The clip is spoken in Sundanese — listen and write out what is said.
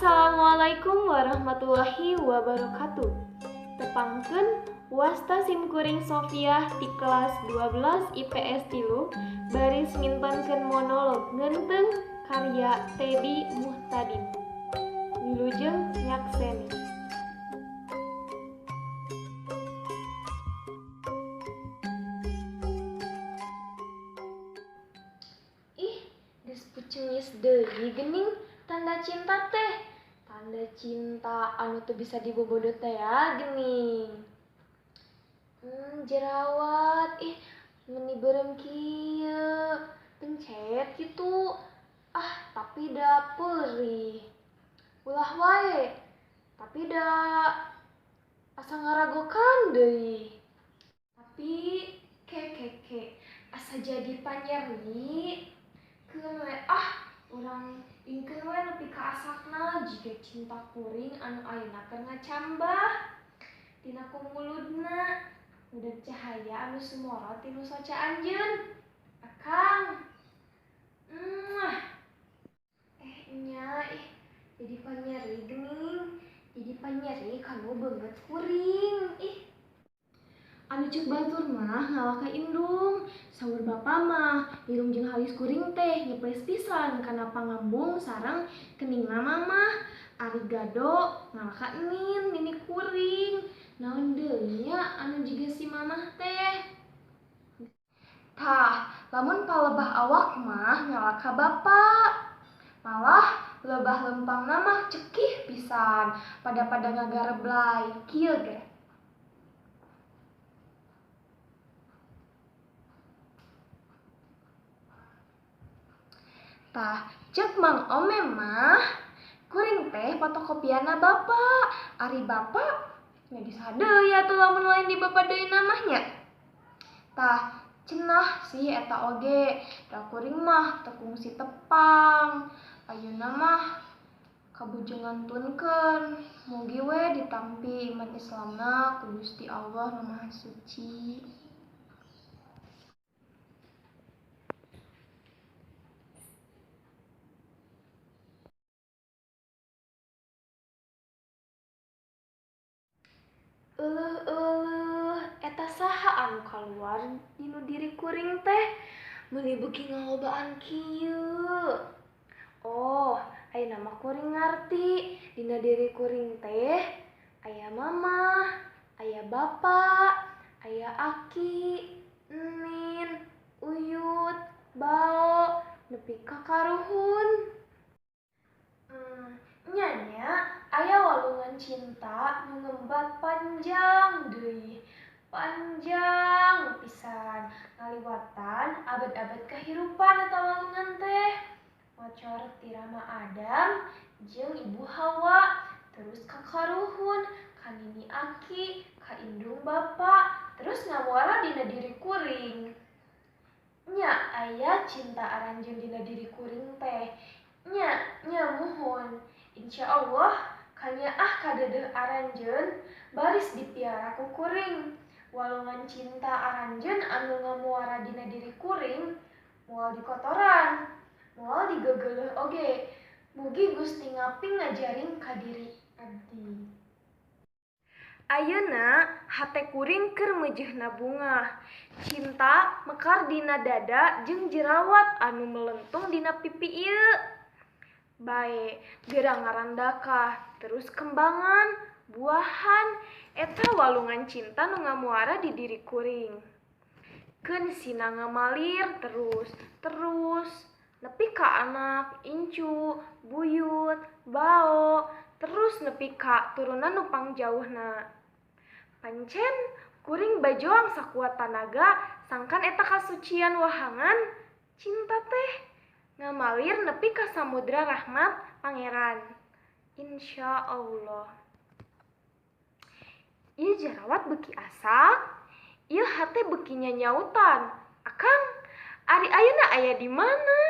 Assalamualaikum warahmatullahi wabarakatuh. Tepangkeun wasta simkuring Sofiah ti kelas 12 IPS 3 baris mintonkeun monolog ngeunteung karya Teddy Muhtadin. Wilujeng nyakseni. Ih, geus pucengis deui geuning tanda cinta teh. Tanda cinta anu teu bisa dibobodo teh ya geuning. Jerawat, ih meni beureum kieu, pencet kitu. Ah, tapi da peurih. Ulah wae, tapi da asa ngaragokan deui. Tapi ke asa jadi panyeri. Keun we ah, urang ingkeun we nepi ka asakna jiga cinta kuring anu ayeuna keur ngacambah tina kumuludna ngeudeuk cahaya anu sumorot tinu soca anjeun. Akang. Nya ih jadi panyeri geuning. Jadi panyeri kanu beungeut kuring. Ih. Anu ceuk batur mah ngalah ka indung. Saur bapa mah irung jeung halis kuring teh nyeples pisan kana pangambung sareng keningna mamah. Ari gado ngalah ka enin nini kuring. Naon deui nya anu jiga si mamah teh. Tah, lamun palebah awak mah ngalah ka bapa. Malah lebah lempangna mah cekih pisan pada-pada ngagareblay kieu ge. Tah, ceuk Mang Ome mah kuring teh fotokopianna bapa. Ari bapa nya disaha deui atuh lamun lain di bapa deui namah nya. Tah, cenah sih eta oge, da kuring mah teu kungsi tepang. Ayeuna mah kabujengan tunkeun. Mugi we ditampi iman Islamna ku Gusti Allah Nu Maha Suci. Euleuh-euleuh, eta saha anu kaluar dinu diri kuring teh meuni beuki ngalobaan kieu. Oh, ayeuna mah kuring ngarti dina diri kuring teh aya mamah, aya bapa, aya aki, enin, uyut, bao, nepi ka karuhun. Nya nya aya walungan cinta nu ngembat panjang deui, panjang pisan ngaliwatan abad-abad kahirupan eta walungan teh. Ngocor ti Rama Adam jeung Ibu Hawa, terus ka karuhun, ka nini aki, ka indung bapa, terus ngamuara dina diri kuring. Nya aya cinta aranjeun dina diri kuring teh. Nya nya muhun. Insya Allah kanyaah kadeudeung aranjeun baris dipiara ku kuring. Walungan cinta aranjeun anu ngamuara dina diri kuring moal dikotoran, moal digegeleuh oge. Mugi Gusti ngaping ngajaring ka diri abdi. Ayeuna hate kuring keur meujeuhna bungah. Cinta mekar dina dada jeung jerawat anu melentung dina pipi ieu. Bae, geura ngarandakah, terus kembangan, buahan, eta walungan cinta nu ngamuara di diri kuring. Keun sina ngamalir terus, terus, nepi ka anak, incu, buyut, bao, terus nepi ka turunan nu pangjauhna. Pancen, kuring bajoang sakuat tanaga, sangkan eta kasucian wahangan, cinta teh ngamalir nepi ka samudra rahmat pangeran. Insya Allah. Ieu jerawat beuki asak, ieu hate beuki nyanyautan. Akang, ari ayeuna aya di mana?